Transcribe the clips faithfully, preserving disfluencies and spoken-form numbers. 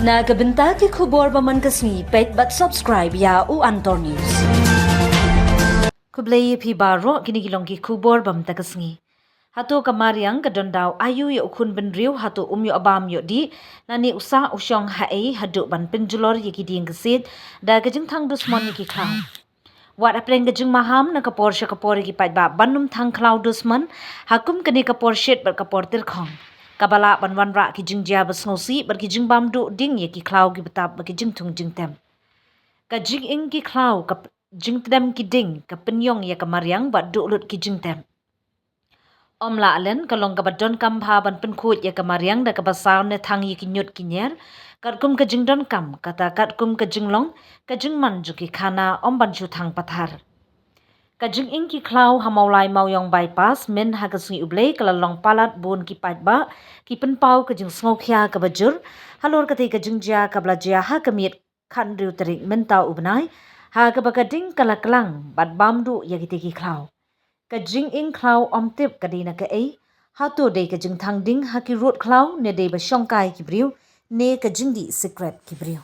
Na ka bynta ki khubor ba man ka sngi, peit bad subscribe ïa U Antor News. Khublei ïa phi baroh, kine ki long ki khubor ba man ka sngi. Hato ka mariang ka don daw aiu ïa u khun bynriew, hato um ïoh bam ïoh dih, lane u sah u shong haei haduh ban pynjulor ïa ki dieng ka siej da ka jingthang dusmon ïa ki khlaw. Wat hapdeng ka jingmaham na ka por sha ka por ïa ki paidbah ban ym thang khlaw dusmon ha kum kane ka por shit bad ka por tyrkhong, kaba lah ban wanrah ki jingjia ba sngewsih bad ki jingbam duh ding ïa ki khlaw ki btap bad ki jingthung jingtem. Ka jinging ki khlaw, ka p-, jingtdem ki dieng, ka pynïong ïa ka mariang bad duh lut ki jingtep. Ym lah leh, ka long kaba donkam bha ban pynkhuid ïa ka mariang da kaba saw ne thang ïa ki ñiut ki ñier, katkum ka jingdonkam, kata katkum ka jinglong ka jingman jong ki khana, ym ban shu thang pathar. Ka jinging ki khlaw ha Mawlai Mawiong Bypass mynha ka Sngi U Blei ka la long palat bun ki paidbah ki pynpaw ka jingsngewkhia kaba jur halor katei ka jingjia kaba la jia ha ka miet khathynriew tarik mynta u bnai, ha kaba ka dieng ka la klang bad bam duh ïa kitei ki khlaw. Ka jinging khlaw ym tip ka dei na kaei, hato dei ka jingthang dieng ha ki rud khlaw, ne dei ba shongkai ki briew, ne ka jingdih sikret ki briew.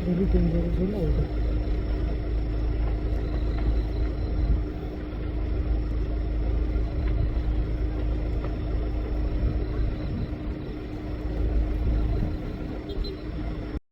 Very dangerous, you know.